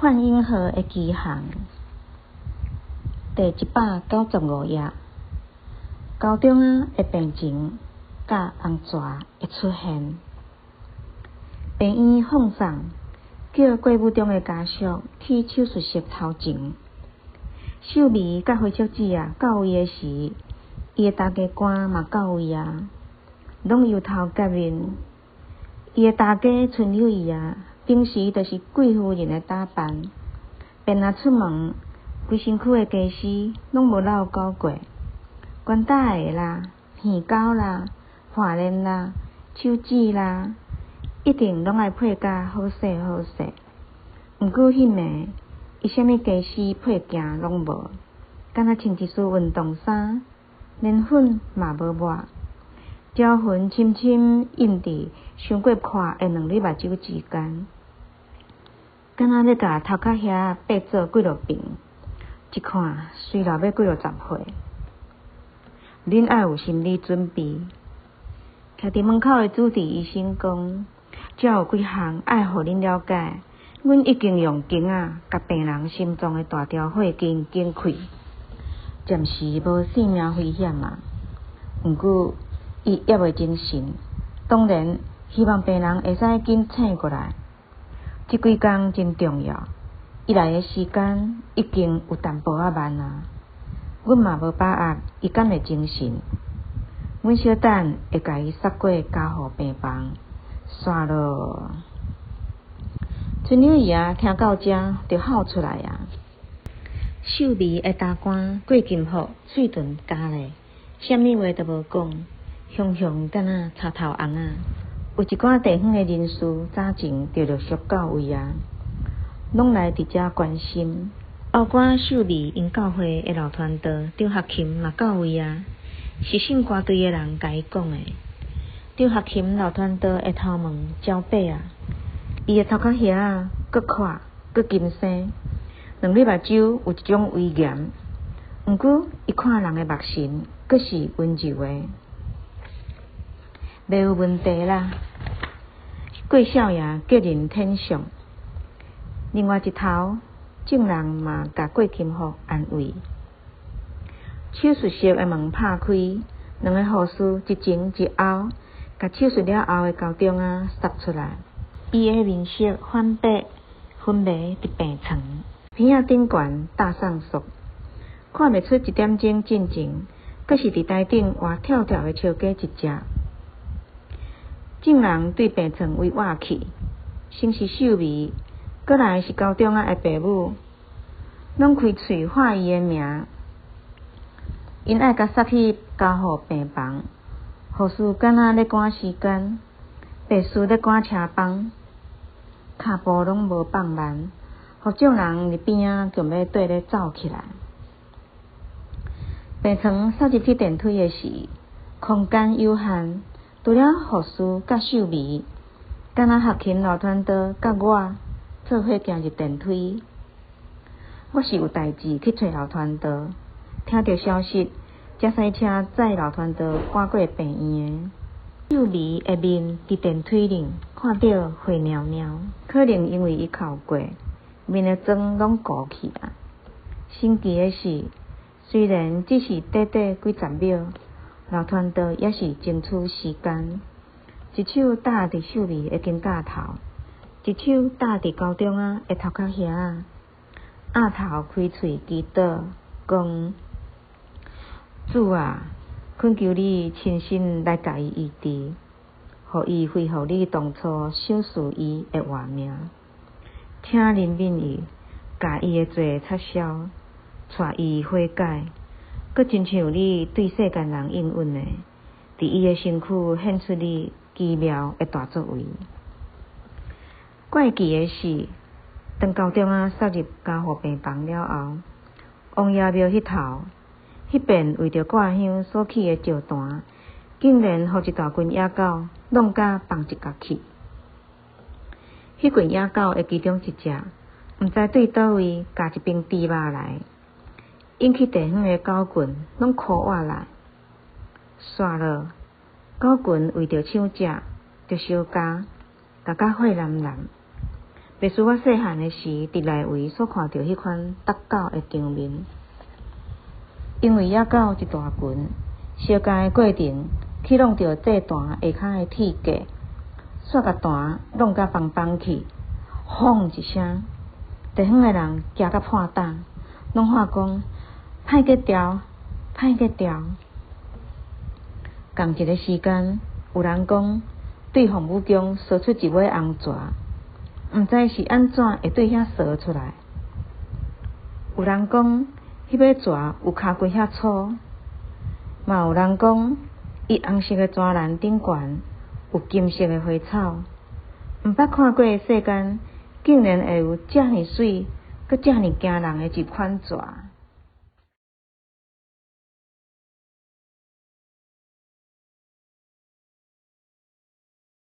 幻影號的機航第195頁，高中仔的病情佮紅蛇的出現。病院放送叫郭武忠的家屬去手術室頭前。秀美佮花叔子啊到位的時，伊的大家官嘛到位啊，攏油頭革面。伊的大家春柳姨啊，平時就是貴夫人的打扮，便若出門，規身軀的家私攏無落搞過，懸帶鞋啦、耳鈎啦、項鏈啦、手指啦，一定攏愛配甲好勢好勢。毋過彼暝，伊啥物家私配件攏無，干焦穿一束運動衫，連粉嘛無抹。招魂深深印佇傷過闊的兩蕊目睭之間，敢若欲共頭殼遐擘做幾落爿，一看隨老欲幾落十歲。恁愛有心理準備。徛佇門口的主治醫生講，遮有幾項愛予恁了解。阮已經用弓仔共病人心臟的大條血筋剪開，暫時無性命危險啊。毋過，伊猶未精神，當然希望病人會使緊醒過來。這幾工真重要，伊來的時間已經有淡薄仔慢啊。阮嘛無把握，伊敢會精神。阮小等會共伊捒過加護病房，煞囉。春柳姨仔聽到這就吼出來啊！秀美的大官郭金福喙唇乾咧，啥物話都無講。雄雄敢若插頭尪仔，有一寡地方的人士早前就陸續到位啊，攏來佇遮關心。包括秀美𪜶教會的老傳道張學琴嘛到位啊，是聖歌隊的人共伊講的。張學琴老傳道的頭毛焦白啊，伊的頭殼遐閣闊閣金生，兩蕊目睭有一種威嚴。毋過伊看人的目神閣是溫柔的。袂有問題啦，郭少爺吉人天相。另外一頭，眾人嘛共郭金福安慰。手術室的門拍開，兩個護士一前一後，共手術了後的高中仔捒出來。伊的面色反白，昏迷佇病床鼻仔頂懸搭送束，看袂出一點鐘進前，閣是佇台頂活跳跳的笑雞一隻。眾人對病床圍倚去，先是秀美，閣來是高中仔的爸母，攏開喙喊伊的名。𪜶愛共捒去加護病房，護士敢若咧趕時間，白事咧趕車班，跤步攏無放慢，予眾人佇邊仔強欲綴咧走起來。病床捒入去電梯的時，空間有限。除了護士佮秀美，敢若學琴老傳道佮我做伙行入電梯。我是有代誌去揣老傳道，聽著消息，才駛車載老傳道趕過病院的。秀美的面佇電梯裡看著花蔦蔦，可能因為伊哭過，面的妝攏糊去啊。神奇的是，雖然只是短短幾十秒。老傳道猶是爭取時間，一手搭佇秀美的肩胛頭，一手搭佇高中仔的頭殼遐，額頭開喙祈禱，講：主啊，懇求你親身來共伊醫治，予伊恢復你當初賞賜伊的活命。請憐憫伊，共伊的罪擦消，帶伊悔改。閣親像你對世間人應允的，佇伊的身軀顯出你奇妙的大作為。怪奇的是，當高中仔捒入加護病房了後，王爺廟彼頭，彼邊為著掛香所起的石壇，竟然予一大群野狗弄甲放一角去。彼群野狗的其中一隻，毋知對佗位咬一爿豬肉來。引起地方的狗群攏箍倚來，煞落狗群為著搶食，就相咬，咬甲血淋淋。袂輸我細漢的時，佇內圍所看著彼款觸狗的場面。因為野狗一大群，相共的過程，去弄著祭壇下跤的鐵架，煞共壇弄甲枋枋去，轟一聲，地方的人驚甲破膽，攏喊講歹格調，歹格調。仝一个時間，有人講對鳳舞宮趖出一尾紅蛇，毋知是按怎會對遐趖出來。有人講，彼尾蛇有跤骨遐粗，嘛有人講，伊紅色的蛇欄頂懸有金色的花草。毋捌看過的世間，竟然會有遮爾媠，閣遮爾驚人的一款蛇。